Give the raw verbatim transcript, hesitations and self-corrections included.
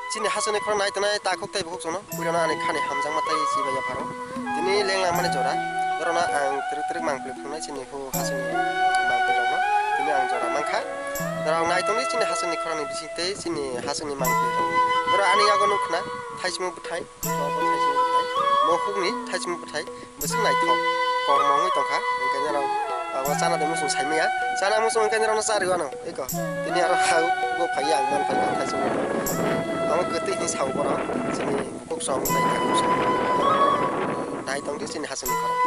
Chini hasongni khorang nai tongnai takhuk tei bukhuk chwngno puilano ani khani hamjakma tei chibai yapharo. Tini lenglamani jora, borokno ang twrwk twrwk mangpili phunuknai chini huk hasongni mangpilirokno. Tini ang jora mankha. Norok nai tongdi chini hasongni khorangni bising tei chini hasongni mangpilirok. Borok ani yago nukkhna thaisimo bwthai, bo thaisimo bwthai, mo hukni thaisimo bwthai. Bwswk naithok, kormo wngwi tongkha, hwnkhe norok abo chana de muchung saimanya, chana muchung hwnkhe norokno charwi anw, eko. Tini aro ha bo phaiya ang man phaikha thaisung. Abo kwtwi hinwi sao borok, chini bukhuk song tei takhuk song. Nai tongdi chini hasongni khorang.